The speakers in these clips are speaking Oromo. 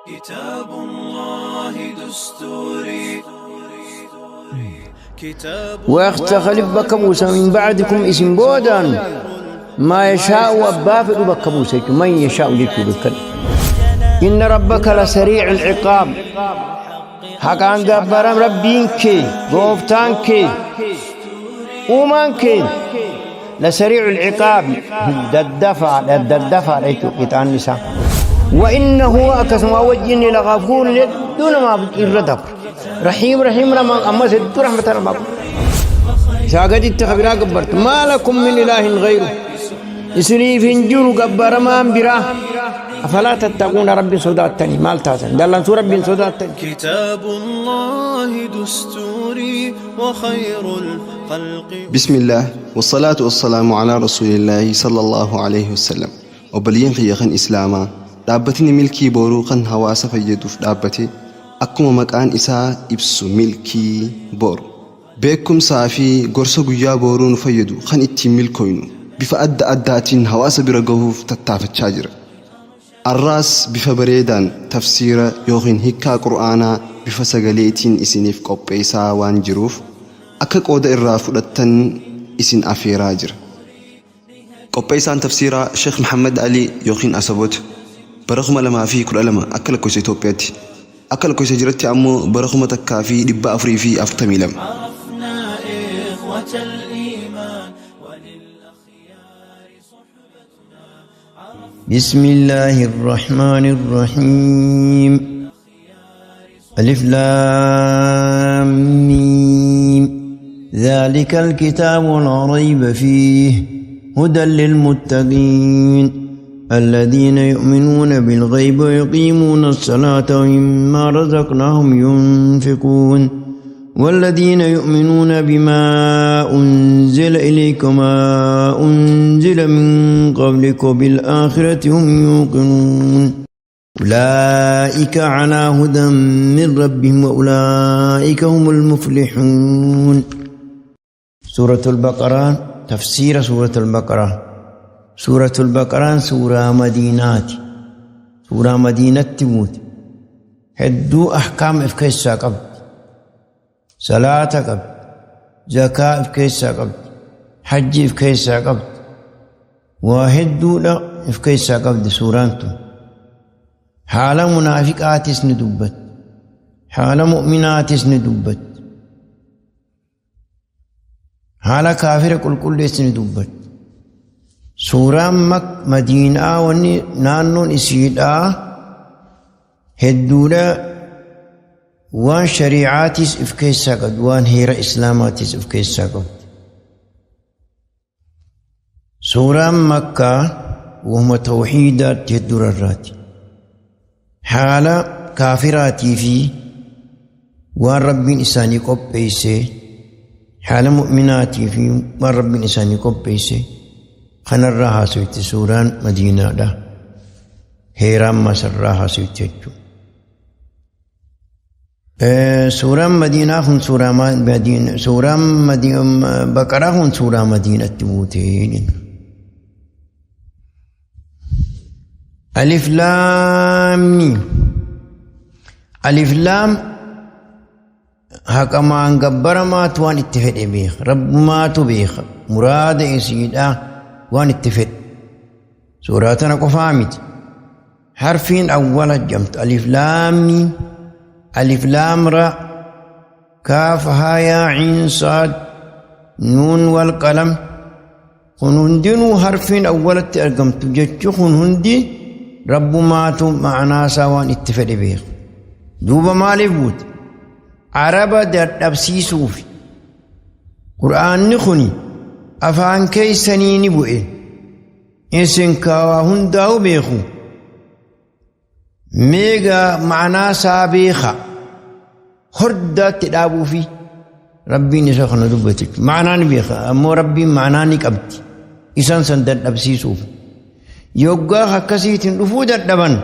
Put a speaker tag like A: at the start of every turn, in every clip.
A: كتاب الله دستوري كتاب
B: ويستخلف bakka buusa من بعدكم isin boodaan ما يشاء abbaa fedhu bakka buusa jechuudha. من يشاء jechuu beekan. إن ربك لسريع العقاب haqaan gabbaram rabbiin kee gooftaan kee uumaan kee لسريع العقاب daddafaadha daddafaadha jechuudha qixaanni isaa. وإنه akkasuma wajjin لغفور hedduu namaaf irra dabra. رحيم رحيم nama ammas hedduu rahmata namaa godha. Isaa gaditti kabiraa gabbartu. ما لكم من إله غيره. Isiniif hin jiru gabbaramaan biraa. أفلا تتقون rabbiin sodaattanii maal taatan dallansuu rabbiin sodaattanii.
A: كتاب الله دستوري وخير الخلق
C: بسم الله والصلاة والسلام على رسول الله صلى الله عليه وسلم. Obboleeyyan kiyya kan Islaamaa, dhaabbatni Milkii Booruu kan hawaasa fayyaduuf dhaabbate, akkuma maqaan isaa ibsu Milkii Boru beekumsaa fi gorsa guyyaa booruu nu fayyadu kan ittiin milkooynu bifa adda addaatiin hawaasa bira gahuuf tattaafachaa jira. Arraas bifa bareedaan tafsiira yookiin hiikkaa Qur'aanaa bifa sagaleetiin isiniif qopheessaa waan jiruuf, akka qooda irraa fudhattan isin afeeraa jira. Qopheessaan tafsiiraa Sheekh Maxamed Ali yookiin Asaboot, bara 2012 akka lakkoofsa Itoophiyaatti, akka lakkoofsa jiratti ammoo bara 1442.
A: عرفنا إخوة الإيمان وللأخيار صحبتنا.
B: بسم الله الرحمن الرحيم. ألف لام ميم. ذلك الكتاب لا ريب فيه هدى للمتقين الذين يؤمنون بالغيب ويقيمون الصلاة ومما رزقناهم ينفقون والذين يؤمنون بما أنزل إليك وما أنزل من قبلك وبالآخرة هم يوقنون أولئك على هدى من ربهم وأولئك هم المفلحون. سورة البقرة، تفسير سورة البقرة. سورة البقرة سورة مدينات، سورة مدينة buute. Hedduu أحكام of keessaa qabdi. Salaata qabdi, zakaa of keessaa qabdi, hajji of keessaa qabdi, waa hedduudha of keessaa qabdi suuraan tun. Haala munaafiqaatis ni dubbatti, haala mu'minaatis ni dubbatti, haala kaafira qulqulleessi ni dubbatti. Suuraan Madiinaa wanni naannoon isiidhaa hedduudha waan shariicaatis of keessaa qabdi, waan heera islaamaatis of keessaa qabdi. Suuraan Makkaa wahuma tawxiidaatti hedduu rarraati. Haala kaafiraatii fi waan rabbiin isaanii qopheesse, haala mu'minaatii fi waan rabbiin isaanii qopheesse kanarraa haasofti suuraan Madiinaadha. Heeraan masarraa haasofti jechuudha. Suuraan Madiinaa kun suuraa Madiina, suuraan Baqaraa kun suuraa Madiinatti buutee jenna. Alif Laam Miim. Alif Laam haqamaan gabbaramaatu waan itti fedhe beeka. Rabbumaatu beeka. Muraada isiidha waan itti fedhe. Suuraa tana qofaa miti. Harfiin awwala jamtu Alif Laam Miim. Alif Laam Ra. Kaaf Haa Yaa Ciin Saad. Nuun wal qalam. Kun hundinuu harfiin awwalatti argamtu jechu kun hundi rabbumaatu ma'anaa isaa waan itti fedhe beeka. Duuba maaliif buute? Araba dadhabsiisuuf. Qur'aanni kun afaan keessanii ni bu'e. Isin kaawaa hundaa'u beeku. Meegaa ma'anaa isaa beeka. Hordaatti dhaabuufi rabbiin isa kana dubbate. Ma'anaa ni beeka. Ammoo rabbiin ma'anaa ni qabdi. Isaan san dadhabsiisuuf. Yoggaa akkasiitiin dhufuu dadhaban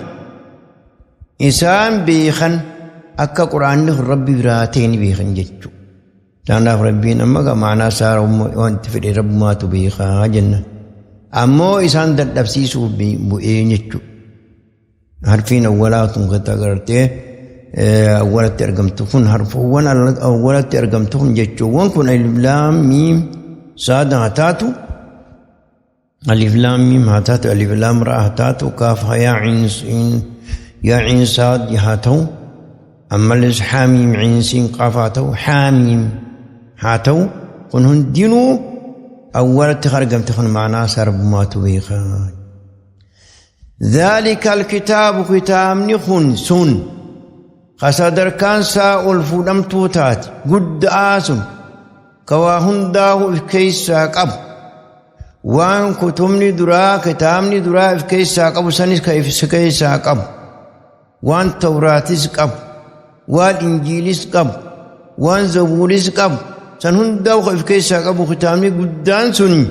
B: isaan beekan akka Qur'aanni kun rabbi biraa ta'e ni beekan jechuudha. Kanaaf rabbiin amma ma'anaa isaa wanti fedhe rabbumaatu beekaa jenna. Ammoo isaan dadhabsiisuuf bu'ee jechuudha. Harfiin awwalaa tun kan agartee awwalatti argamtu kun, harfuuwwan awwalatti argamtu kun, jechuuwwan kun alif laam miim saada haa taatu, alif laam miim haa taatu, alif laam raa haa taatu, kaaf yaa ciin siin yaa ciin saad haa ta'u, ammallee xaamiim ciin siin qaaf haa ta'u, xaamiim haa ta'u, kun hundinuu awwalatti argamte kun ma'anaa sarbumaatu beekaa. ذلك الكتاب كتابني خن سن خسدر كان سا ألفودمتو تات قد آسن كوا هنداه كيسا قب وان كتبني درا كتابني درا كيسا قب سنس كيف كيسا قب وان توراتيس قب وان إنجيليس قب وان زبوريس قب سن هنداه كيسا قب كتابني قدان سني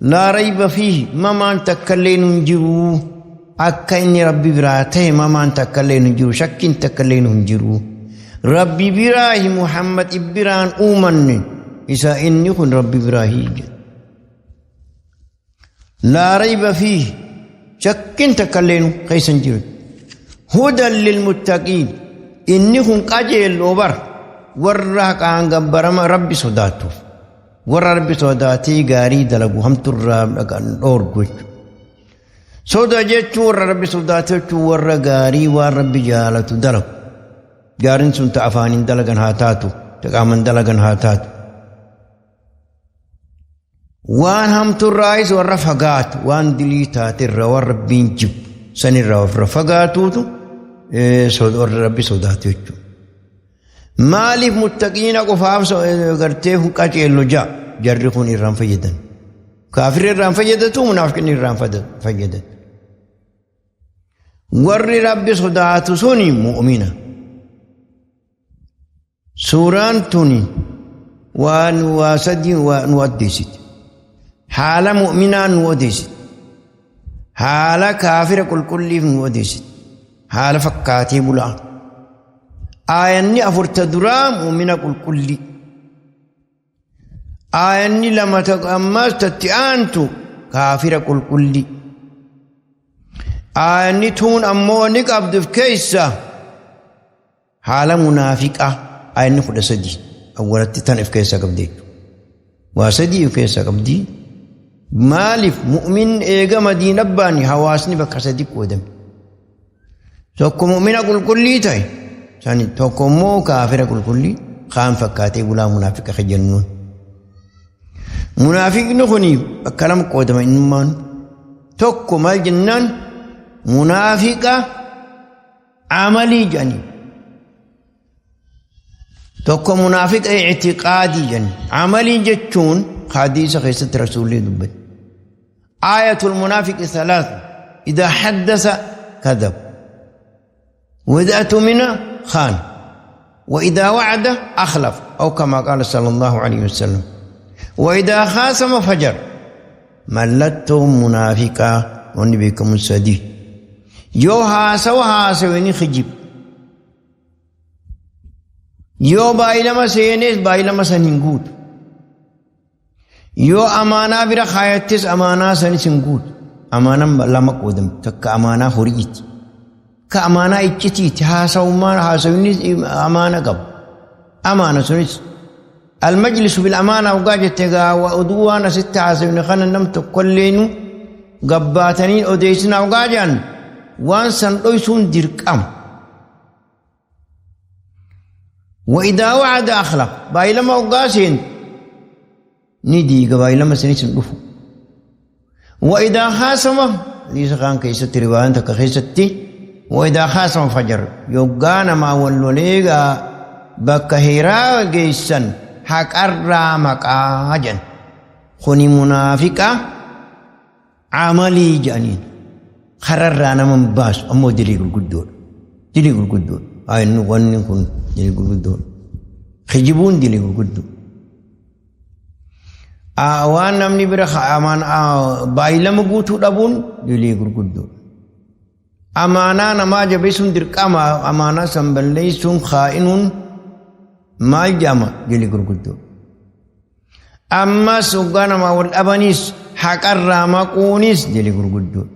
B: لا ريب فيه ما تكلين جرو akka inni Rabbi biraa ta'e mamaan takka illee hin jiru, shakkiin takka illee hin jiru. Rabbi biraahi, Muhammad biraan uumanne isa, inni kun Rabbi biraahi jedhe. لا ريب فيه shakkiin takka illee keessa hin jiru. هدى للمتقين inni kun qajeelloo bar warra haqaan gabbarama Rabbi sodaatuuf, warra Rabbi sodaatee gaarii dalagu, hamturraa dhoorgu jechuudha. Soda jechuun warra Rabbi sodaate jechuun warra gaarii waan Rabbi jaalatu dalagu. Gaariin sun ta afaaniin dalagan haa taatu, ta qaaman dalagan haa taatu. Waan hamturraayis warra fagaatu, waan dilii taaterra, waan Rabbiin jibbu sanirraa warra fagaatuutu warra Rabbi sodaatu jechuudha. Maaliif muttaqiina qofaaf gartee qaceello ja'a? Jarri kun irraan fayyadan. Kaafirri irraan fayyadatu, munaafiqni irraan fayyadatu. Warri Rabbi sodaatu suni mu'mina. Suuraan tuni waan waa sadii nu addeessiti. Haala mu'minaa nu odeessiti. Haala kaafira qulqulliif nu odeessiti. Haala fakkaatee bulaa. Aayanni afurta duraa mu'mina qulqullii. Aayanni lama ammas tatti aantu kaafira qulqullii. Aayanni tuun ammoo ni qabduuf keessa haala munaafiqaa, aayanni 13 awwalatti tan if keessa qabdi jechuudha. Waa sadii if keessa qabdi. Maaliif mu'min eega Madiina baani hawaasni bakka sadi qoodame? Tokko mu'mina qulqullii ta'e, sani tokko immoo kaafira qulqullii, kaan fakkaatee bulaa munaafiqa ka jennuun. Munaafiqni kuni bakka lama qoodama innummaan. Tokko maal jennaan, munaafiqa amalii jedhanii. Tokko munaafiqa i'tiqaadii jedhanii. Amalii jechuun hadiisa keessatti Rasuulli dubbate. آية المنافق ثلاث: إذا حدث كذب، وإذا اؤتمن خان، وإذا وعد أخلف، أو كما قال صلى الله عليه وسلم، وإذا خاصم فجر. Mallattoo munaafiqaa wanni beekamu sadi: yoo haasawa haasawe ni kijib, yoo baay'ilama seenees baay'ilama san hin guutu, yoo amaanaa bira kaayattes amaanaa sanis hin guutu. Amaanaan lama qoodamti: takka amaanaa horiiti, ka amaanaa iccitiiti. Haasawummaan haasawinni amaana qabu, amaana sunis المجلس بالأمانة. Waggaa jette gaa oduu waan asitti haasawne kana nam tokkolleenu gabbaatanii odeessinaa waggaa jedhan, waan san dhoysuun dirqama. وإذا وعد أخلف baay'ilama waggaa seen ni diiga, baay'ilama sanis hin dhufu. وإذا خاصم hadiisa kaan keessatti, riwaayaan takka keessatti, وإذا خاصم فجر yoggaa namaa wal loleegaa bakka heeraa geessan haqarraa maqaa jedhan. Kuni munaafiqa amalii jedhaniin, kararraa nama hin baasu, ammoo dilii gurguddoodha. Dilii gurguddoodha. Inni wanni kun dilii gurguddoodha. Kijibuun dilii gurguddoo. Waan namni bira baay'ilama guutuu dhabuun dilii gurguddoodha. Amaanaa namaa jabeessuun dirqama, amaanaa san balleessuun, kaa'inuun maal jedhama? Dilii gurguddoo. Ammas hoggaa namaa wal dhabaniis haqarraa maquunis dilii gurguddoo.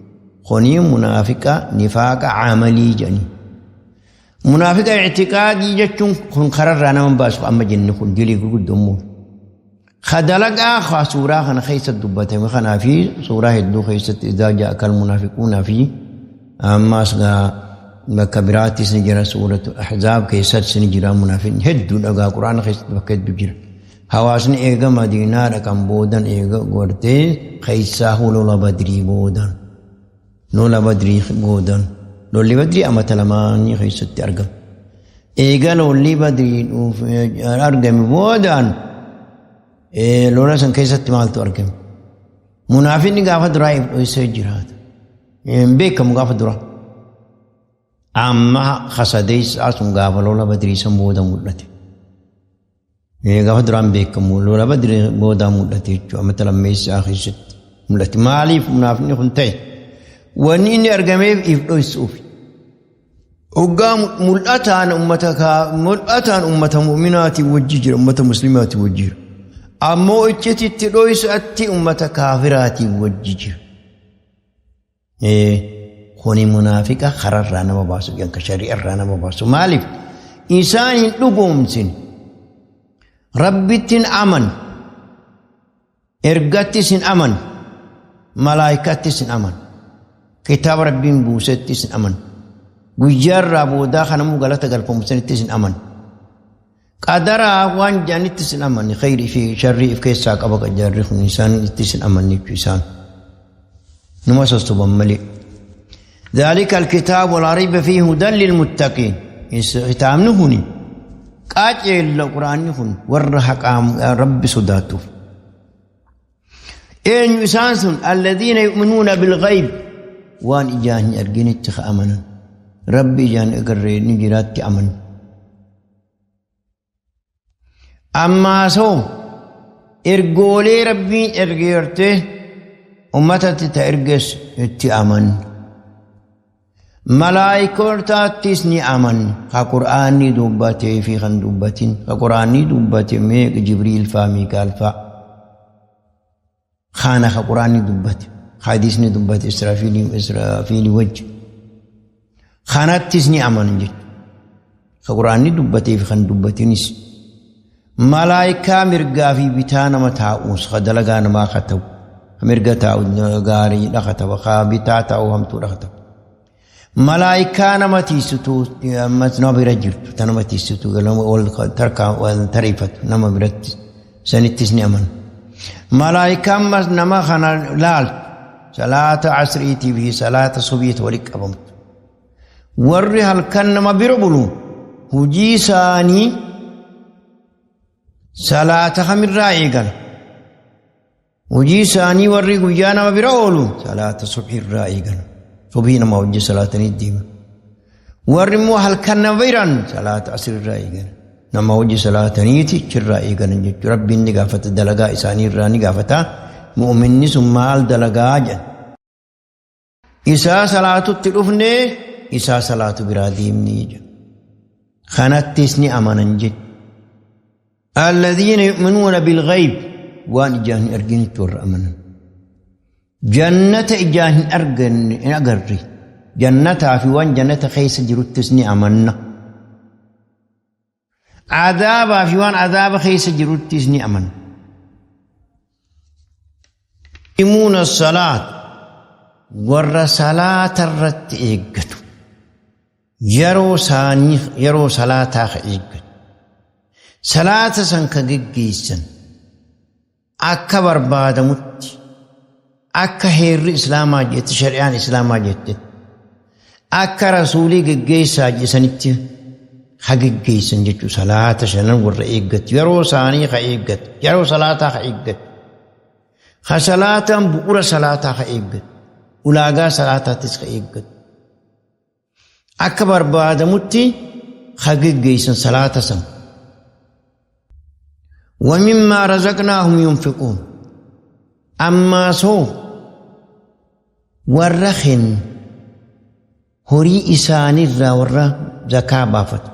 B: Kuni munaafiqa nifaaqa amalii jedhanii. Munaafiqa ictiqaadii jechuun kun kararraa nama baasu amma jennu kun dilii gurguddoo. Ka dalagaa suuraa kana keessa dubbatame kanaa fi suuraa hedduu keessatti إذا جاءك المنافقون fi ammas bakka biraattis ni jira, suuratu Ahzaab keessattis ni jira. Munaafiqni hedduu dhagaa Quraana keessatti bakka hedduu jira. Hawaasni eega Madiinaa dhaqan boodan, eega gortee keessaa lola Badrii boodan, lola Badrii boodan, lolli Badrii amata lamaanii keessatti argama. Eega lolli Badrii argame boodaan, lola san keessatti maaltu argame? Munaafiqni gaafa duraa if dhoysee jiraata. Hin beekamu gaafa duraa. Amma kasadeessaa sun gaafa lola Badrii san booda mul'ate. Gaafa duraan beekamu lola Badrii booda mul'ate jechuudha. Amata lammeessaa keessatti mul'ate. Maaliif munaafiqni kun ta'e? Wanni inni argameef if dhoysuuf. Hoggaa mul'ataan ummata mul'ataan ummata mu'minaatiin wajji jira, ummata muslimaatiin wajji jira. Ammoo iccititti dhoysatti ummata kaafiraatiin wajji jira. Kuni munaafiqa kararraa nama baasu, yanka shari'arraa nama baasu. Maaliif? Isaan hin dhugoomsin. Rabbittiin aman. Ergattis hin aman. Malaayikaattis hin aman. Kitaaba Rabbiin buusettis hin aman. Guyyaarraa boodaa kanamuu galata galfamu sanittis hin aman. Qadaraa waan jaanittis hin amanne, khayrii fi sharrii if keessaa qaba jarri kun, isaan ittis hin amanne jechuu isaan. Numa sossoban malee. ذلك الكتاب ولا ريب فيه هدى للمتقين. كتابni kuni qaceella, Quraanni kun warra haqaam Rabbi sodaatuuf. Eenyu isaan sun? الذين يؤمنون بالغيب, waan ijaan hin arginitti ka amanan. Rabbi ijaan agarree ni jiraatti amanan. Ammaasoo ergoolee Rabbiin ergeerte ummatatti ta erges itti aman. Malaayikotaattis ni aman, ka Qur'aanni dubbatee fi kan dubbatin. Ka Qur'aanni dubbate meeqa? Jibriil faa, Miikaal faa. Kana ka Qur'aanni dubbate, hadiisni dubbate Israafiilii wajji. Kanattis ni amanan jechuudha. Ka Qur'aanni dubbatee fi kan dubbatinis. Malaayikaa mirgaa fi bitaa nama taa'us, ka dalagaa namaa ka ta'u. Ka mirga taa'u gaariidha ka ta'u, ka bitaa taa'u hamtuudha ka ta'u. Malaayikaa nama tiisitu ammas nama bira jirtu, ta nama tiisitu ol tarkaa wal tariifatu nama biratti sanittis ni amanu. Malaayikaa ammas nama kana laaltu salaata asriitii fi salaata subiitu walitti qabamtu. Warri halkan nama bira bulu hujii isaanii salaata kamirraa eegala? Hojii isaanii warri guyyaa nama bira oolu salaata subhiirraa eegala. Subii nama hojii salaatanii deeman. Warri immoo halkan nama biran salaata asirraa eegala. Nama hojii salaataniiti achirraa eegalan jechuudha. Rabbiin ni gaafata, dalagaa isaanii irraa ni gaafata. Mu'minni sun maal dalagaa jedhan. Isaa salaatutti dhufnee isaa salaatu biraa deemnee jedha. Kanattis ni amanan jechuudha. الذين يؤمنون بالغيب, waan ijaan hin arginitti warra amanan. Jannata ijaan hin arganne hin agarre, jannataa fi waan jannata keessa jiruttis ni amanna. Adaabaa fi waan adaaba keessa jiruttis ni amanna. يقيمون الصلاة, warra salaata irratti eeggatu. Yeroo isaanii, yeroo salaataa ka eeggatu. Salaata san ka geggeessan akka barbaadamutti, akka heerri Islaamaa jette, shari'aan Islaamaa jette, akka rasuulii geggeessaa jedhanitti ha geggeessan jechuudha. Salaata shanan warra eeggatu, yeroo isaanii ka eeggatu, yeroo salaataa ka eeggatu, ka salaataan bu'uura salaataa ka eeggatu, ulaagaa salaataattis ka eeggatu, akka barbaadamutti ha geggeessan salaata san. ومما رزقناهم ينفقون. Ammaa soo warra kennu, horii isaaniirraa warra zakaa baafatu,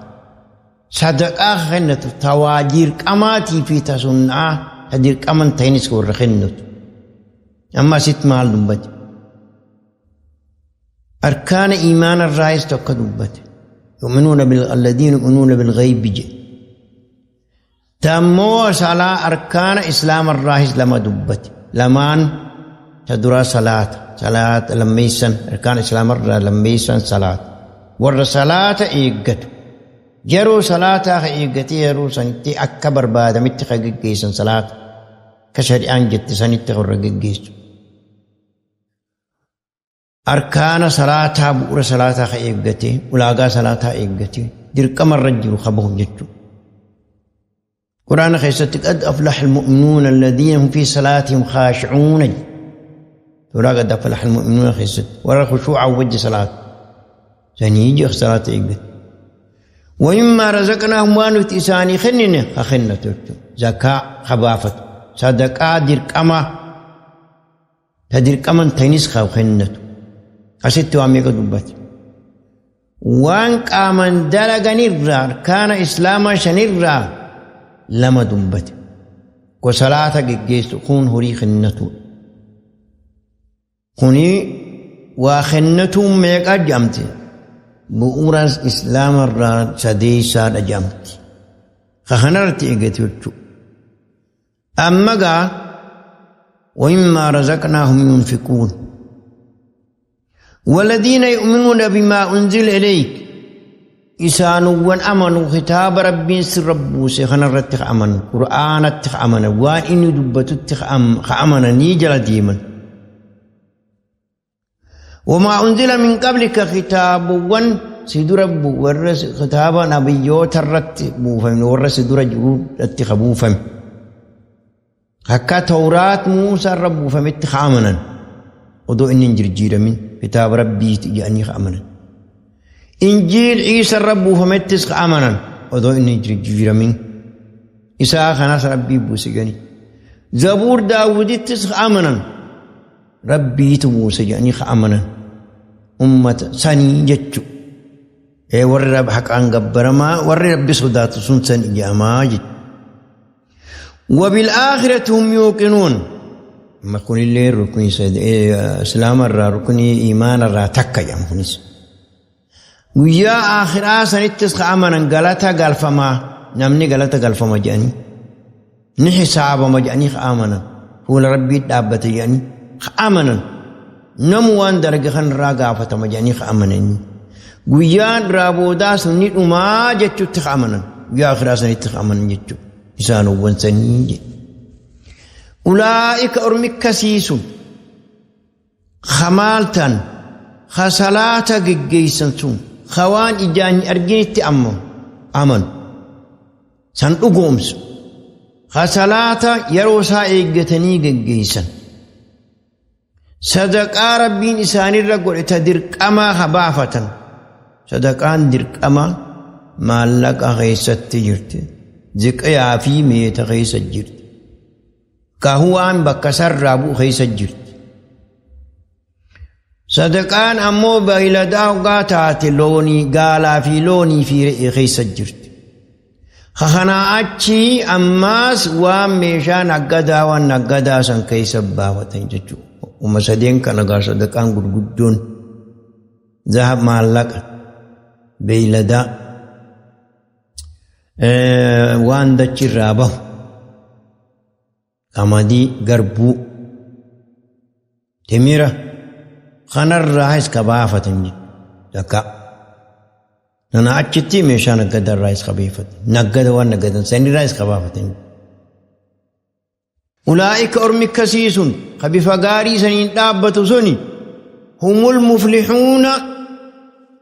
B: sadaqaa kennatu, tawaa dirqamaatii fi ta sunnaa, ta dirqaman ta'inis warra kennatu. Amma asitti maal dubbate? Arkaana iimaana irraayis tokko dubbate. Yu'minuuna bil alladiina yu'minuuna bilghaybi jedhe. Tammoo salaa arkaana islaama irraayis lama dubbate. Lamaan ta duraa salaata. Salaata lammeessan arkaana islaama irraa lammeessan salaata. Warra salaata eeggatu. Yeroo salaataa ka eeggatee yeroo sanitti akka barbaadamitti ka geggeessan salaata. Akka shari'aan jette sanitti warra geggeessu. Arkaana salaataa bu'uura salaataa ka eeggate ulaagaa salaataa eeggate dirqama irra jiru ka bahu jechuudha. Quraana keessatti qad aflaha almu'minuuna alladhiina hum fi salaatihim khaashi'uuna suuraa qad aflaha almu'minuuna keessatti warra khushuu'aan wajji salaatu sanii ija salaata eeggate. ومما رزقناهم waan nuti isaanii kennine ka kennatu jechuudha. Zakaa ka baafatu sadaqaa dirqamaa ta dirqaman tanis ka kennatu. Asitti waan meeqa dubbate. Waan qaaman dalaganirraa arkaana islaamaa shanirraa lama dubbate. Ko salaata geggeessu kun horii kennatudha. Kuni waa kennatuun meeqa jedhamti? Bu'uura islaamarraa sadeessaadha jedhamti. Ka kanarratti eegate jechuudha. Amma gaa ومما رزقناهم ينفقون والذين يؤمنون بما أنزل إليك isaanowwan amanu kitaaba Rabbiin sirra buuse kanarratti ka amanu Qur'aanatti ka amanan waan inni dubbatutti ka amananii jala deeman. Wamaa unzila min qablika kitaabowwan si dura warra kitaaba nabiyyoota irratti buufame warra si dura jiru irratti ka buufame. Akka Tawraat Muusaa irra buufametti ka amanan odoo inni hin jirjiiramin kitaaba Rabbiiti jedhanii ka amanan. Injiil Iisa irra buufamettis ka amanan odoo inni hin jirjiiramin. Isaa kanas Rabbii buuse jedhanii. Zabuur Daawudittis ka amanan Rabbiitu buuse jedhanii ka amanan. Ummata sanii jechuudha. Ee warri haqaan gabbaramaa warri Rabbi sodaatu sun san jedhamaa jechuudha. وبالآخرة هم يوقنون ما كن اللي ركن إسلام الرا ركن إيمان الرا تكا يا مكنس ويا آخر آسان اتسخ أمنا غلطة غلفما نمني غلطة غلفما جاني نحساب ما جاني آمنا هو ربي دابت جاني آمنا نموان درجة خن را غافة ما جاني آمنا guyyaan irraa boodaa sun ni dhumaa jechuutti amanan guyyaa akhiraa sanitti amanan jechuudha isaanowwan sanii jedhe. Ulaa'ika ormi akkasii sun kamaaltan ka salaata geggeessan sun ka waan ijaan hin arginitti ammoo amanu san dhugoomsu ka salaata yeroo isaa eeggatanii geggeessan sadaqaa Rabbiin isaanirra godhe ta dirqamaa ka baafatan sadaqaan dirqamaa maallaqa keessatti jirti ziqiyaa fi meeta keessa jirti kahuwaan bakka sarraa bu'u keessa jirti sadaqaan ammoo beeyladaa hoggaa taate loonii gaalaa fi loonii fi re'ee keessa jirti kanaa achi ammaas waan meeshaa naggadaa waan naggadaa san keessa baafatan jechuudha. Uma sadeen kana gaa sadaqaan gurguddoon zahab maallaqa beeyladaa waan dachirraa bahu qamadii garbuu timira kanarraas ka baafatan jechuudha. Nana achitti meeshaa naggadarraas ka baafatan naggada waan naggadan sanirraas ka baafatan. Ulaa'ika ormi akkasii sun ka bifa gaarii saniin dhaabbatu suni humul muflixuuna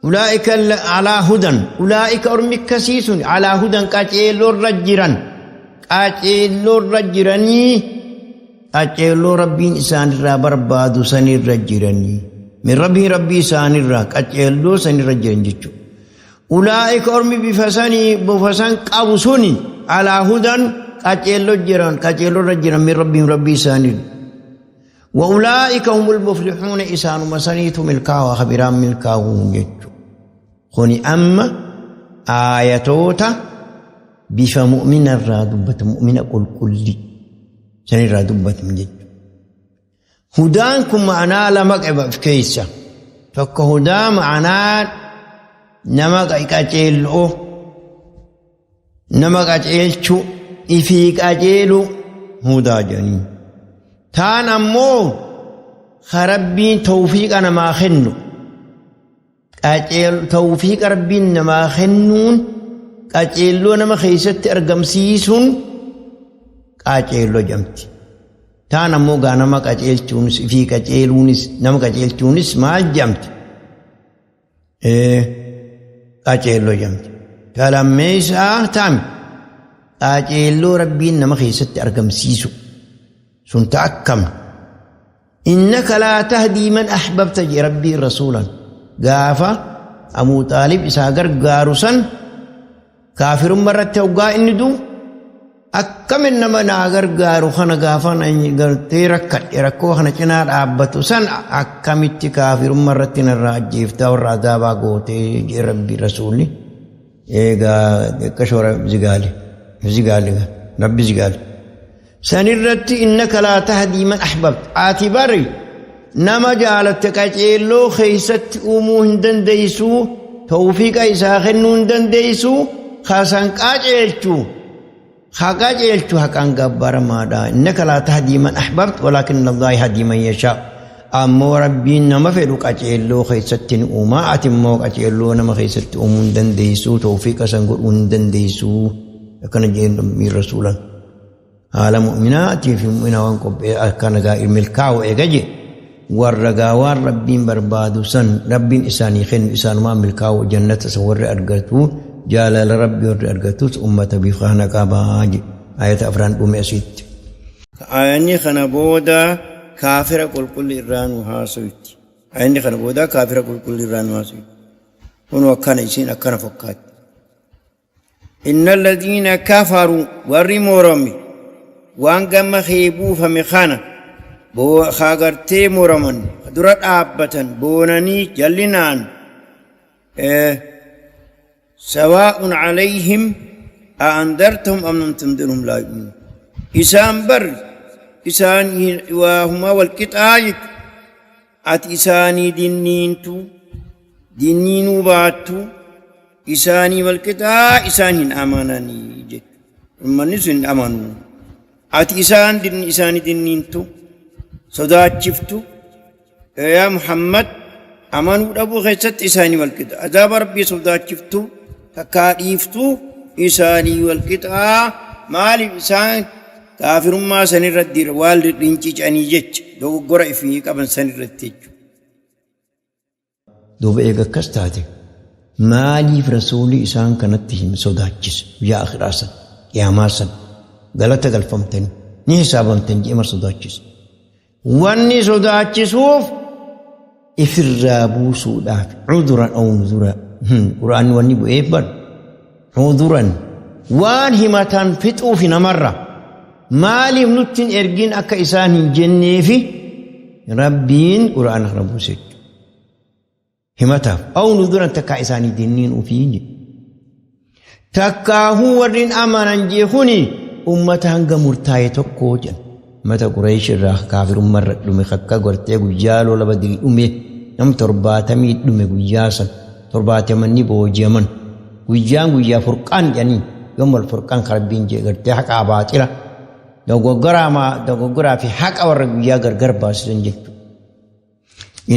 B: ulaa'ika alaa hudan ulaa'ika ormi akkasii sun alaa hudan qaceelloorra jiran qaceelloorra jiranii qaceelloo Rabbiin isaanirraa barbaadu sanirra jiranii min rabbii rabbii isaanirraa qaceelloo sanirra jiran jechuudha. Ulaa'ika ormi bifa sanii bifa san qabu suni alaa hudan qaceelloo jiran qaceelloorra jiran min rabbiin rabbii isaanirra. وأولئك هم المفلحون إسان مسنيت ملكاو خبران ملكاو جتشو خوني أما آياتوتا بفا مؤمن الرادبة مؤمن قل كلي سني الرادبة من جتشو هدانكم معنا لمك في كيسة Tokko hudaa ma'anaa nama qaceelloo, nama qaceelchuu, ifii qaceelu hudaa jedhanii. Taan ammoo ka Rabbiin tawfiiqa namaa kennu, tawfiiqa Rabbiin namaa kennuun qaceelloo nama keessatti argamsiisuun qaceelloo jedhamti. Taan ammoo gaa nama qaceelchuunis ifii qaceeluunis nama qaceelchuunis maal jedhamti? Qaceelloo jedhamti. Kalammeessaa taami qaceelloo Rabbiin nama keessatti argamsiisu sun ta akkam? Innaka laa tahdii man ahbabta jee Rabbiin rasuulan gaafa Abuu Xaalib isaa gargaaru san kaafirummaa irratti hoggaa inni du'u akkamin nama naa gargaaru kana gaafa gartee rakkadhe rakkoo kana cinaa dhaabbatu san akkamitti kaafirummaa irratti narraa ajjeeftaa warra azaabaa gootee jee Rabbi rasuulli. Eegaa xiqqashoo zigaale zigaale Rabbi zigaale. Sanirratti innaka laa tahdii man ahbabta ati bari nama jaalatte qaceelloo keessatti uumuu hin dandeessuu, tawfiiqa isaa kennuu hin dandeessuu, kasan qaceelchu ha qaceelchu haqaan gabbaramaadha. Innaka laa tahdii man ahbabta walaakinna Allaha yahdii man yashaa. Ammoo Rabbiin nama fedhu qaceelloo keessatti ni uumaa, ati immoo qaceelloo nama keessatti uumuu hin dandeessuu, tawfiiqa san godhuu hin dandeessuu. Akkana jeen Rabbiin rasuulan. Haala mu'minaatii fi mu'mina waan qophee akkana gaa milkaa'u eega je warra gaa waan Rabbiin barbaadu san Rabbiin isaanii kennu isaanumaan milkaa'u jannata san warri argatu jaalala Rabbii warri argatus ummata bifa kana qabaa je. Ayata afran dhume asitti. Ayanni kana booda kaafira qulqulli irraa nu haasoyti. Ayanni kana booda kaafira qulqulli irraa nu haasoyti. Kunoo akkana isiin akkana fakkaatti. Inna alladhiina kafaru warri morame waan gama kee buufame kana haa gartee moraman dura dhaabbatan boonanii jallinaan sawaa'un alayhim a andartahum am lam tundirhum laa yu'minuun. Isaan bar isaan waa humaa wal qixaa jechuudha. Ati isaanii dinniintu dinniinuu baattu isaanii wal qixaa isaan hin amananii jechuudha. Uummanni sun hin amanu. Ati isaan isaanii dinniintu sodaachiftu yaa Muhammad amanuu dhabuu keessatti isaanii wal qixa. Azaaba Rabbii sodaachiftu takkaa dhiiftu isaanii wal qixaa maaliif isaan kaafirummaa sanirratti waan rincicanii jecha dogoggora ifii qaban sanirratti jechuudha. Duuba eega akkas taate maaliif rasuulli isaan kanatti hin sodaachise guyyaa akhiraa san qiyaamaa san galata galfamtanii ni hisaabamtan jedhee mar sodaachise. Wanni sodaachisuuf ifirraa buusuudhaaf cuduran aw nuzura quraanni wanni bu'eef bar cuduran waan himatan fixuufi namarra maaliif nutti hin ergin akka isaan hin jenneefi Rabbiin quraana kana buuse jechuudha. Himataaf aw nuzuran takkaa isaanii dinniin ufii jedhe. Takkaahuu warri amanan jee kuni ummata hanga murtaa'e tokko jedhan. Ummata Quraysh irraa kaafirummaa irra dhume akka gartee guyyaa lola Badrii dhume nam 70 dhume guyyaa san 70 booji'aman. Guyyaan guyyaa furqaan jedhanii yoom wal furqaan kan Rabbiin jee gartee haqaa baaxila dogoggoraa fi haqa warra guyyaa gargar baasisan jechuudha.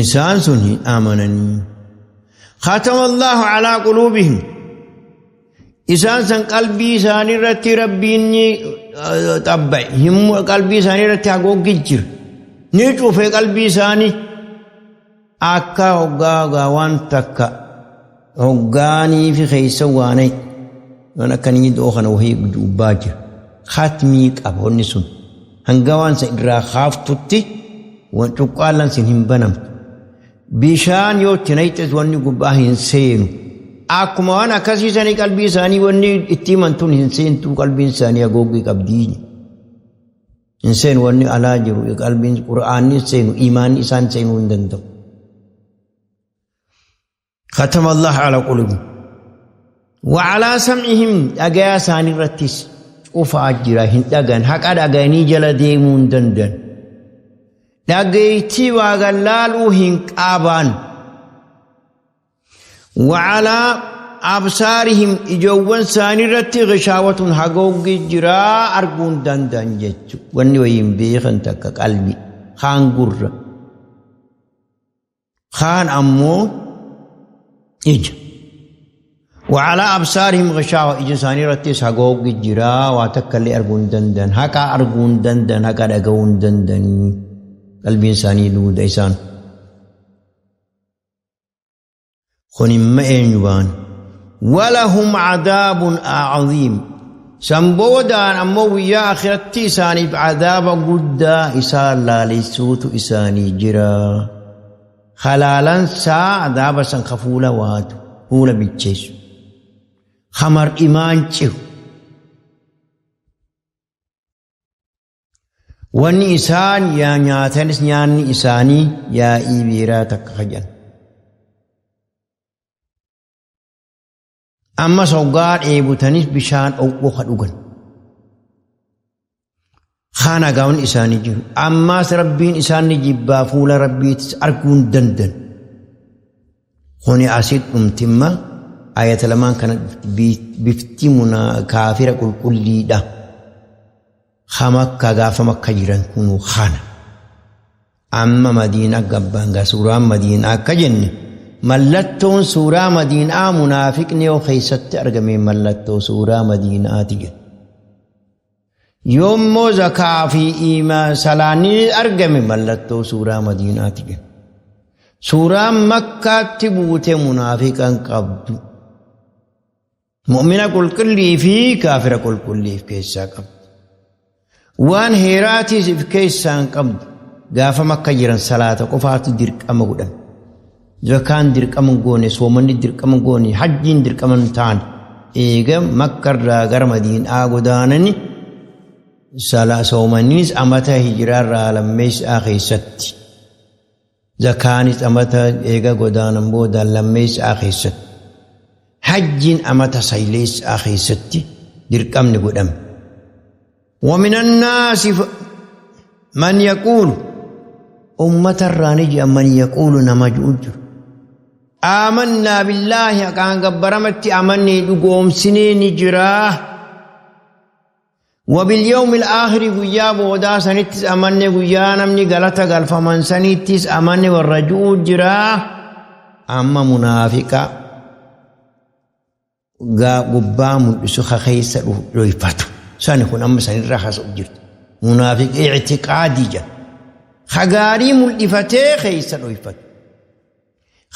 B: Isaan sun hin amananii. Khatama Allahu alaa quluubihim. Isaan san qalbii isaanii irratti Rabbiin ni xabba'e. Qalbii isaanii irratti hagooggi jira. Ni cufe qalbii isaanii. Akka hoggaa waan takka hoggaanii fi keessa waanai. Waan akkanii doo kana wahii gubbaa jira. Khatmii qaba wanni sun. Hanga waan san irraa kaaftutti cuqqaallan sin hin banamtu. Bishaan yoo itti naqxes wanni gubbaa hin seenu. Akkuma waan akkasii sanii qalbii isaanii wanni itti himan tun hin seentuu qalbiin isaanii haguuggii qabdii. Hin seenu wanni alaa jiru qalbiin qura'aanni hin seenu imaanni isaan seenuu hin danda'u. Khatama Allah ala qulubi. Wa alaa sam'ihim dhagayaa isaanii irrattis cufaa jira hin dhagan haqa dhaganii jala deemuu hin danda'an. Dhageettii waa gallaaluu hin qaban. Wacalaa absaarihim ijoowwan isaanii irratti gishaawatun hagooggi jiraa arguu hin danda'an jechu. Wanni wayiin beekan takka qalbi kaan gurra kaan ammoo ija. Wacalaa absaarihim gishaawa ija isaanii irrattis hagooggi jiraa waa takka illee arguu hin danda'an haqa arguu hin danda'an haqa dhaga'uu hin danda'anii qalbiin isaanii duuda isaan. Kun imma eenyu baan? Walahum cadaabun aziim. San boodaan ammoo guyyaa akhiratti isaaniif cadaaba guddaa isaan laalessuutu isaanii jira. Halaalansaa cadaaba san ka fuula waatu, fuula bilcheessu. Ka mar'imaan ciru. Wanni isaan yaa nyaatanis nyaanni isaanii yaa'ii biiraa takka kajan. Ammas hoggaa dheebutanis bishaan dhoqqoo ka dhugan. Kana gaawwan isaanii jiru. Ammas rabbiin isaan ni jibbaa fuula rabbiitis arguu hin dandan. Kuni asit dhumtimma ayata lamaan kana bifti munaa kaafira qulqulliidha. Ka makka gaafa makka jiran kunuu kana. Amma madiinaa gabbaan gaa suuraan madiinaa akka jenne mallattoon suuraa madiinaa munaafiqni yoo keessatti argame mallattoo suuraa madiinaati jedhu. Yoommoo zakaa fi salaanni argame mallattoo suuraa madiinaati jedhu. Suuraan makkaatti buute munaafiqan qabdu. Mu'mina qulqullii fi kaafira qulqullii if keessaa qabdi. Waan heeraatiis if keessaa hin qabdu. Gaafa makka jiran salaata qofaatu dirqama godhan. Zakaan dirqama hin goone, soomanni dirqama hin goone, hajjiin dirqama hin taane. Eega makkarraa gara madiinaa godaanani soomanniis amata hijiraarraa lammeessaa keessatti. Zakaanis amata eega godaanan boodaan lammeessaa keessatti. Hajjiin amata sayleessaa keessatti dirqamni godhame. ومن الناس من يقول أمة الرانج من يقول نما جوجر آمنا بالله كان قبرمت أمني دقوم سنين جراه Wabilyawmil aakhiri guyyaa boodaa sanittis amanne guyyaa namni galata galfaman sanittis amanne warra ju'u jira amma munaafiqa gaa gubbaa mul'isu ka keessa dhoyfatu sani kun amma sanirraa haasa'u jirtu munaafiqa i'tiqaadii jedha ka gaarii mul'ifatee keessa dhoyfatu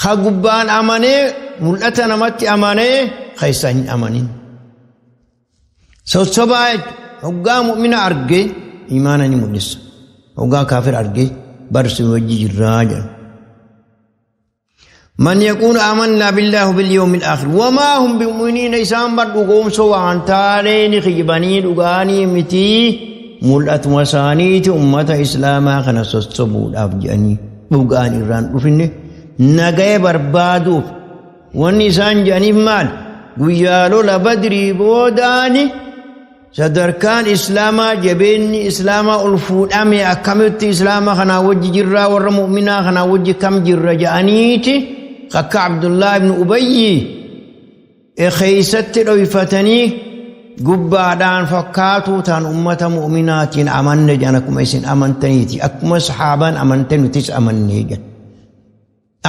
B: ka gubbaan amanee mul'ata namatti amanee keessa hin amanin. Sossobaa jechuudha. Hoggaa mu'mina arge imaana ni mul'isa. Hoggaa kaafir arge barsi wajji jirraa jedha. Man yaquulu aamannaa billaahi bil yawmil aakhir wamaa hum bimu'miniina isaan bar dhugoomsoo waan taanee ni kijibanii dhugaanii miti mul'atuma isaaniiti ummata islaamaa kana sossobuudhaaf jedhanii dhugaan irraan dhufinne nagaya barbaaduuf Wanni isaan jedhaniif maal? Guyyaa lola badrii boodaani sadarkaan islaamaa jabeenyi islaamaa ol fuudhame akkamitti islaama kanaa wajji jirraa warra mu'minaa kanaa wajji kam jirra jedhaniiti akka Abdullaa ibn Ubayyi keessatti dhoyfatanii gubbaadhaan fakkaatuu ta'an ummata mu'minaatiin amanne jedhan akkuma isin amantaniiti akkuma sahaabaan amante nutis amanne jedhan.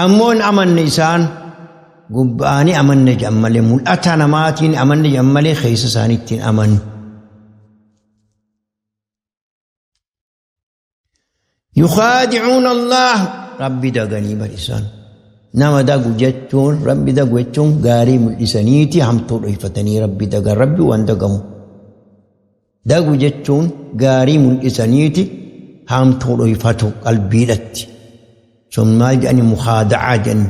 B: Ammoo hin amanne isaan gubba'anii amanne jedhan malee mul'ata namaatiin amanne jedhan malee keessa isaaniitti hin amanne. Yukaadicuun Allah rabbi daganii bar isaan. Nama dagu jechuun rabbi dagu jechuun gaarii mul'isaniiti hamtuu dhoyfatanii rabbi dagan rabbi waan dagamu. Dagu jechuun gaarii mul'isaniiti haamtuu dhoyfatu qalbiidhatti. Sun maal jedhani mukaada'aa jedhani.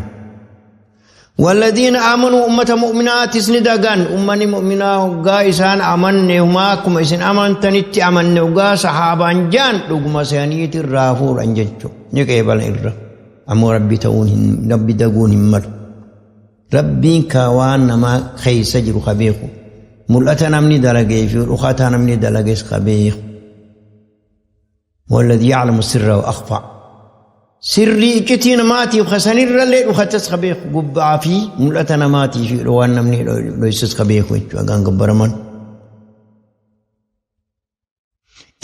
B: Walladiina aamanuu ummata mu'minaatis ni dagan ummanni mu'minaa hoggaa isaan amanne humaa akkuma isin amantanitti amanne hoggaa sahaabaan jaan dhuguma saniiti irraa fuudhan jechuudha. Ni qeebalan irra. Ammoo rabbi ta'uun hin rabbi daguun hin malu. Rabbiin ka waan namaa keessa jiru ka beeku. Mul'ata namni dalagee fi dhokataa namni dalages ka beeku. Walladhi ya'lamu sirra wa akhfa. Sirrii iccitii namaatiif kasanirrallee dhukatas ka beeku gubbaa fi mul'ata namaatii fi waan namni dhoysus ka beeku jechuudha haqaan gabbaraman.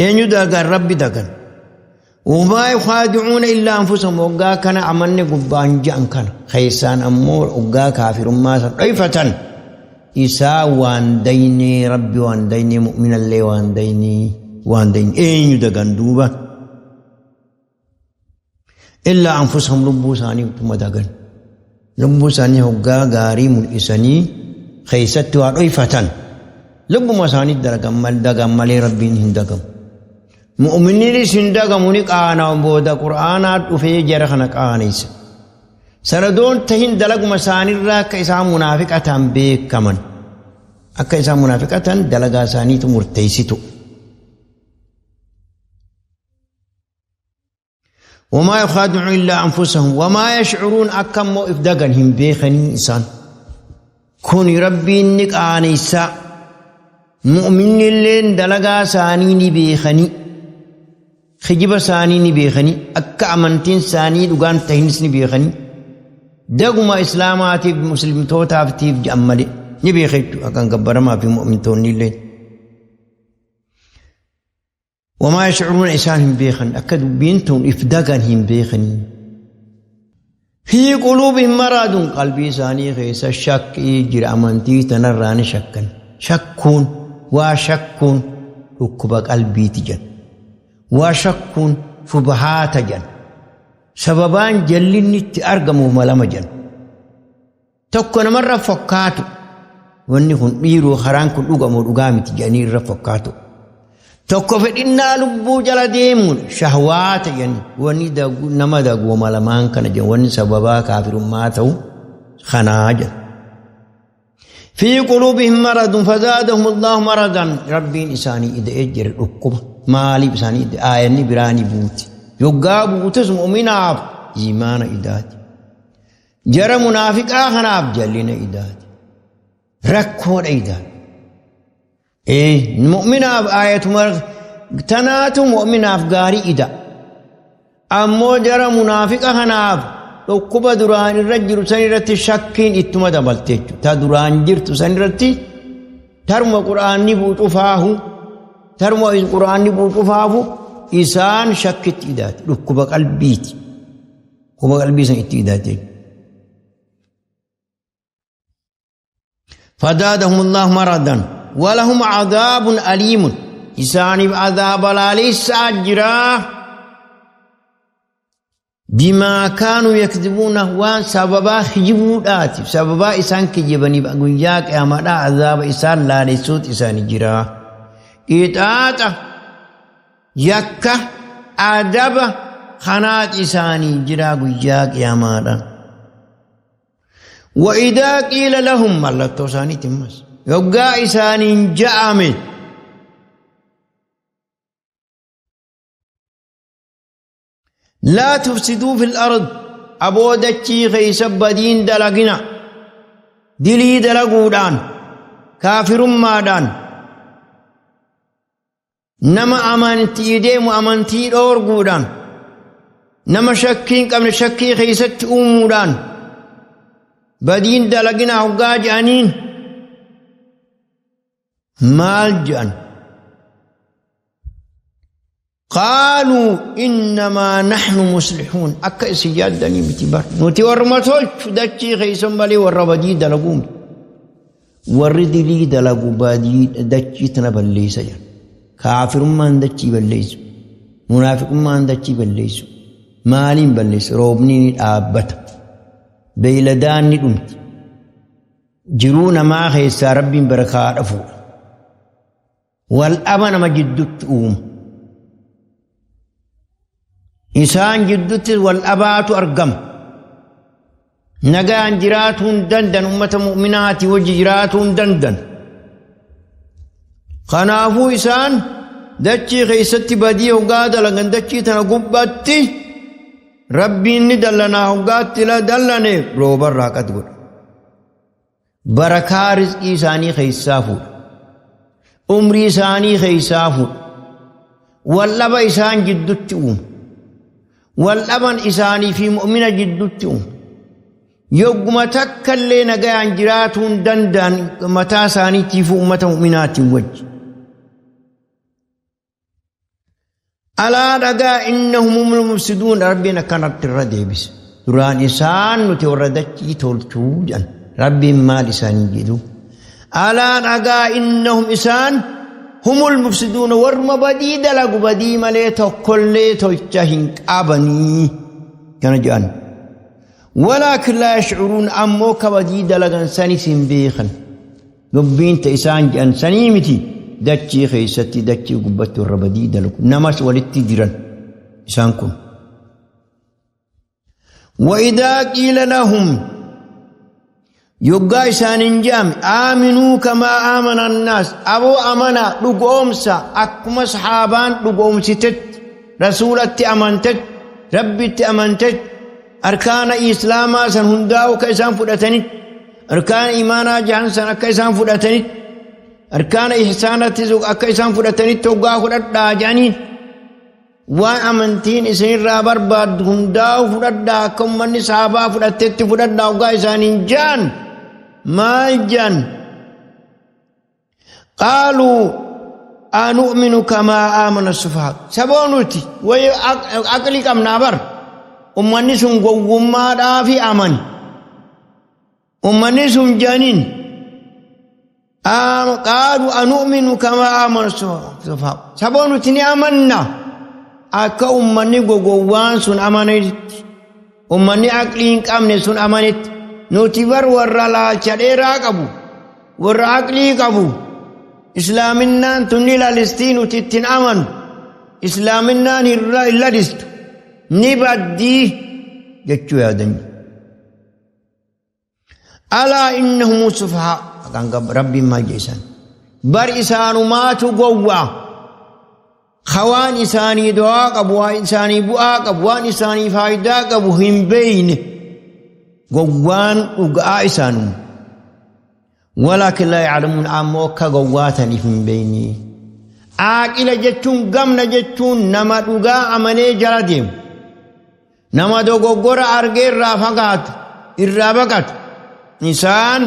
B: Eenyu dagan Rabbi dagan. Wamaa yukhadi'uuna illaa anfusahum waggaa kana amanne gubbaan ja'an kana keessaan ammoo waggaa kaafirummaa san dhoyfatan isaa waan daynee Rabbi waan daynee mu'minallee waan daynee waan daynee eenyu dagan duuba. Illaa anfusahum lubbuu isaanii utuma dagan. Lubbuu isaanii hoggaa gaarii mul'isanii keessatti waa dhoyfatan. Lubbuma isaanii dagan malee Rabbiin hin dagamu. Mu'minniinis hin dagamu ni qaana'u booda Qur'aanaa dhufee jara kana qaanessa. Sana doon tahin dalaguma isaaniirraa akka isaan munaafiqa ta'an beekaman. Akka isaan munaafiqa ta'an dalagaa isaaniitu murteessitu. وما يخادعون إلا أنفسهم وما يشعرون أكم إفدقن هم بيخني إنسان كون ربي إنك آنيسا مؤمن اللين دلقا سانيني بيخني خجب سانيني بيخني أكا أمنتين ساني دقان تهنسني بيخني دقما إسلاماتي مسلم توتافتي جأمالي نبيخي أكان قبرما في مؤمن توني اللين وما يشعرون إسانهم بيخن أكدوا بينتهم إفدقنهم بيخن في قلوبهم مرض قلبي ساني خيس الشك يجري أمانتي تنراني شكا شكون وشكون ركب قلبي تجن وشكون شبهات جن سببان جلني أرقموا ملما جن تكون مرة فكاتو واني كن إيرو خران كن أقامو أقامي تجاني رفكاتو Tokko fedhinnaa lubbuu jala deemuun shahwaata jedhani wanni nama dagu lamaan kana jedhan wanni sababaa kaafirummaa ta'u kanaa jedhan. في قلوبهم مرض فزادهم الله مرضا ربين إساني إذا أجر ركبة مالي إساني إذا آيني براني بوتي يقا بوتس مؤمناب إيمان إداتي جرى منافق آخناب جلنا إداتي ركون إداتي إيه مؤمنة آية تنات مؤمنة أفقاري إذا أمو جرى منافق خناف ركوب دران الرجل سنرتي شكين إتما دبلتي تا دران جرت سنرتي ترمى قرآن نبوت فاه ترمى القرآن نبوت فاه إسان شكت إدات ركوب قلبيت ركوب قلبي سن إدات فزادهم الله مرضا ولهم عذاب أليم إساني عذاب لاليس أجرا بما كانوا يكذبون وان سببا خجبودات سببا إسان كجبني بقوياك أمدا عذاب إسان لاليسوت إسان جرا إتاتا يكا عذاب خنات إساني جرا قوياك أمدا وإذا قيل لهم ملتو ساني تمس يبقى إسان جأمي لا تفسدوا في الأرض أبو دتشي غيس بدين دلقنا دلي دلقودان كافر مادان نما أمانتي ديم أمانتي أورقودان نما شكين قبل شكي خيست أمودان بدين دلقنا حقاج أنين مال جان قالوا إنما نحن مصلحون أكا سياد دني بتبار نتي ورمتول دتشي خيسن بالي وربدي دلقوم وردي لي دلقو بادي دتشي تنبلي سجن كافر ما دتشي بليس منافق ما دتشي بليس مالين بليس روبني آبت بيلدان ندمت جرونا ما خيسا ربي بركة أفو والأبن ما جدت أوم إنسان جدت والأبات أرقم نجان جراتهم دندن أمة مؤمنات وجراتهم دندن خنافو إنسان دتشي خيستي بدي وقادة لغن دتشي تنقبتي ربي ندلنا وقادة لا دلني روبر راكت قول بركة رزق إنساني خيسافو عمري إساني خيسافو واللبا إسان جدت أوم Wal dhaban isaanii fi mu'mina jiddutti uume. Yogguma takka illee nagayaan jiraatuu hin danda'an mataa isaaniitiif uummata mu'minaatiin wajji. Alaa dhagaa innahum humul mufsiduun Rabbiin akkanatti irra deebise. Duraan isaan nuti warra dachii tolchuu jedhan. Rabbiin maal isaanii jedhu? Alaa dhagaa innahum isaan humul mufsiduun warruma badii dalagu badii malee tokkollee tolcha hin qabanii. Kana jedhan. Walaakin laa yashcuruun ammoo ka badii dalagan sanis hin beekan. Dubbiin ta isaan jedhan sanii miti dachii keessatti dachii gubbatti warra badii dalagu namas walitti diran isaan kun. Wa'idaa qiila lahum yoggaa isaaniin je'ame aaminuu kamaa aamana annaas aboo amanaa dhugoomsa akkuma sahaabaan dhugoomsitetti rasuulatti amantetti rabbitti amantetti arkaana islaamaa san hundaa'u ka isaan fudhatanitti arkaana imaanaa jahan san akka isaan fudhatanitti arkaana ihsaanatti akka isaan fudhatanitti hoggaa fudhadhaa jedhaniin waan amantiin isinirraa barbaaddu hundaa'u fudhadhaa akka ummanni sahabaa fudhattetti fudhadhaa hoggaa isaaniin jaan maal jaan qaaluu anu'minu kamaa aamana sufahaa saboo nuti way aqlii qabnaa bar ummanni sun gowwummaadhaafi amani ummanni sun jedhaniin qaaluu anu'minu kamaa aamana sufahaa saboo nuti ni amanna akka ummanni gogowwaan sun amanitti ummanni aqlii hin qabne sun amanitti nuti bar warra laalcha dheeraa qabu warra aqlii qabu islaaminaan tun ni lalistii nuti ittiin amanu islaaminaan hin lalistu ni baddii jechuu yaadan. Alaa innahum sufahaa maqaan rabbiin maal jedhe isaan bar isaanumaatu gowwaa hawaan isaanii du'aa qabu waan isaanii bu'aa qabu waan isaanii faayidaa qabu hin beeyne gowwaan dhugaa isaanuma walaakin laa ya'lamuun ammoo akka gowwaa taniif hin beeyne aaqila jechuun gamna jechuun nama dhugaa amanee jala deemu nama dogoggora argee irraa fagaatu irraa baqatu isaan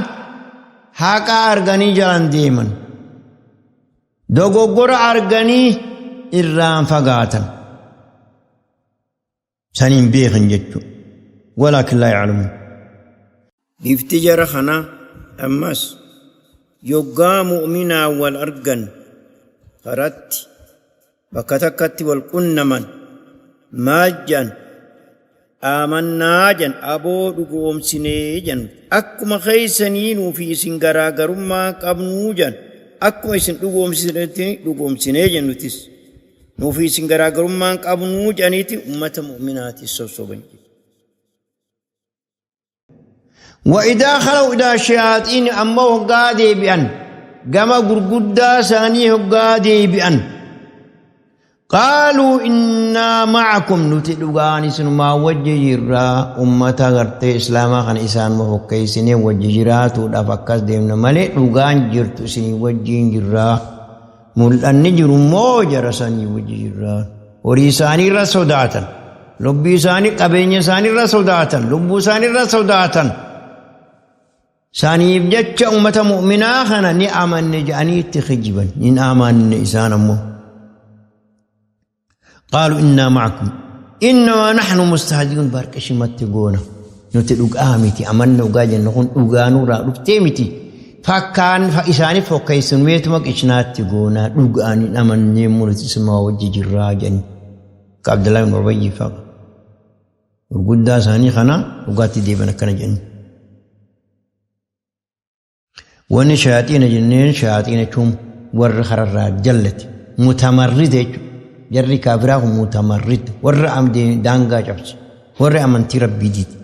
B: haqa arganii jalan deeman dogoggora arganii irraan fagaatan saniin beekan jechuudha walaakin laa ya'lamuun. Bifti jara kanaa ammas yoggaa mu'minaa wal argan karatti bakka takkatti wal qunnaman maal jedhan aamannaa jedhan aboo dhugoomsinee jedhan akkuma keessanii nuufi isin garaagarummaa qabnuu jedhan akkuma isin dhugoomsinetti dhugoomsinee jedhan nutis nuufi isin garaagarummaa qabnuu jedhaniiti ummata mu'minaatis sossoban. وإذا خلوا إلى شياطين أما هقا بأن قام غرغدا ساني هقا بأن قالوا إنا معكم نتدغاني سنما وجه جرا أمة غرتي إسلاما خان إسان مفكيسني وجه جراتو دفكس ديمنا ملي دغان جرتو سني وجه جرا ملأني جرو مو جرساني وجه جرا وريساني رسوداتا لبي isaanii qabeenya isaanii irra sodaatan lubbuu isaanii irra sodaatan saniif jecha ummata mu'minaa kana ni amanne jedhanii itti kijiban hin amanne isaan ammoo qaalu innaa ma'akum innamaa nahnu mustahzi'uun barqishimatti goona nuti dhugaa miti amanne dhugaa jennu kun dhugaa nurraa dhuftee miti fakkaan isaanii fokkeessumeetuma qishnaatti goona dhugaan hin amannee nuti isuma wajji jirraa jedhanii akka Abdullahi ibn Ubayy fa'a gurguddaa isaanii kana dhugaatti deeban akkana jedhanii. Wanni shayaaxiina jenneen shayaaxiina jechuun warra kararraa jallate mutamarrida jechuudha. Jarri kaafiraa kun mutamarrida warra daangaa cabse warra amantii rabbii diide.